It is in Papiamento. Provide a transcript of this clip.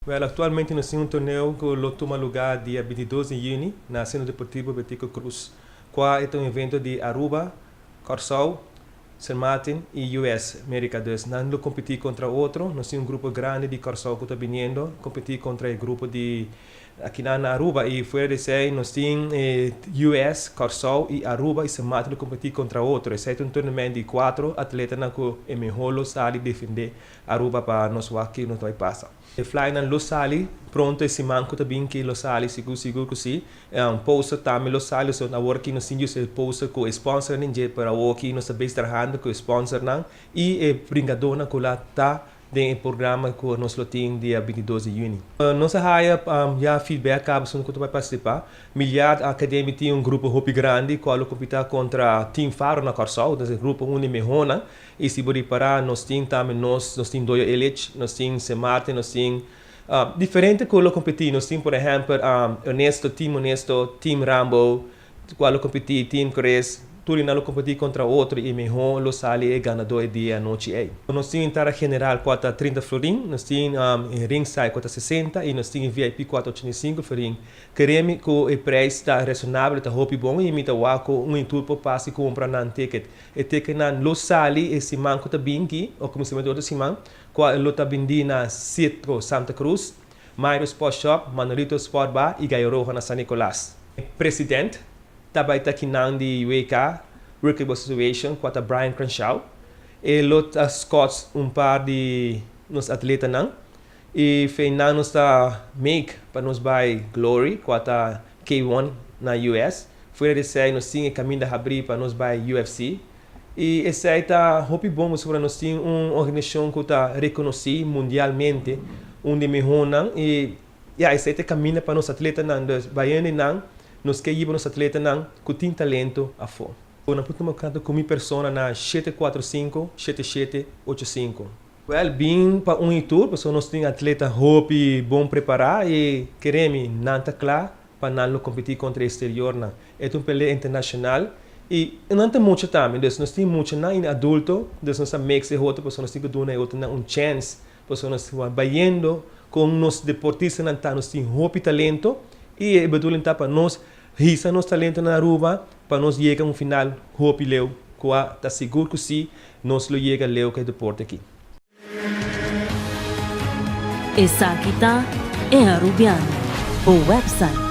Well, actualmente nos tin un torneo cu lo tuma lugar dia 22 di juni na Centro Deportivo Betico Croes, cual ta un evento di Aruba, Corsou, St. Martin y US, America. Dus nan lo competi contra otro. Nos tin un grupo grandi di Corsou cu ta bini competi contra e grupo di aki na Aruba. Y fuera di esey, nos tin US, Corsou y Aruba y St. Martin lo competi contra otro. Esey ta un torneo di cuatro atleta cu e mehor lo sali defende Aruba pa nos wak kico nos bay pasa. E flyer nan lo sali pronto e siman cu ta bin cu lo sali, sigur sigur cu si. Un poster tambe lo sali, so awor cu nos tin e poster cu sponsor nan, pero awor cu nos ta trahando cu sponsor nan y e bringador nan cu lo ta den programa cu nos lo tin dia 22 di juni. Nos a haya ya feedback caba esun cu bay participa. Milliard Academy tin un grupo hopi grandi cu lo competi contra Team Faro na Corsou, anto grupo uni mehor. Y si bo para, nos tin tambe nos tin Doyo Illich, nos tin St. Martin, nos tin diferente cu lo competi. Nos tin, por ehempel, Honesto, Team Honesto, Team Rambo, cual lo competi, Team Chris, tur nan lo competi contra otro y mehor lo sali e ganador e dia anochi ey. Nos tin entrada general cu ta 30 florin, nos tin ringside cu ta 60 y nos tin VIP cu ta 85 florin. Kere mi cu e prijs ta razonabel, ta hopi bon y mi ta wak cu un tur por pasa y cumpra nan ticket. E ticket nan lo sali e siman cu ta bin aki, of cuminsamento otro siman, cual lo ta bindi na Citro Santa Cruz, Mario Sport Shop, Manolito Sport Bar y Gallo Rojo na San Nicolas. President tambe ta aki nan di WK, World Kickboxing Association, cu ta Brian Crenshaw. E lo ta escorts un par di nos atleta nan. Y final nos ta make pa nos bay Glory, cu ta K1 na US. Fuera di esey, nos tin caminda habri pa nos bay UFC. Y esey ta hopi bon pasobra nos tin un organisacion cu ta reconoci mundialmente, un di mehor nan y ja, esey ta caminda pa nos atleta nan, dus bayendo nan, nos kier hiba nos atleta nan cu tin talento afo. Nan por tuma contacto cu mi persona na 745 7785. Well, bin pa un y tur, pasobra nos tin atleta hopi bon prepara y kere mi nan ta cla pa nan lo competi contra exterior nan. E un pelea internacional y nan tin mucho tambe, dus nos tin mucho nan y adulto, dus nos mix e otro, pasobra nos tin cu duna otro nan un chance, pasobra nos ta bayendo cu nos deportista nan ta, nos tin hopi talento y e bedoeling ta pa nos hisa nos talento na Aruba pa nos yega un final hopi leu, cu ta sigur cu si nos lo yega leu cu e deporte aki. Esaki ta E Arubiano, e website.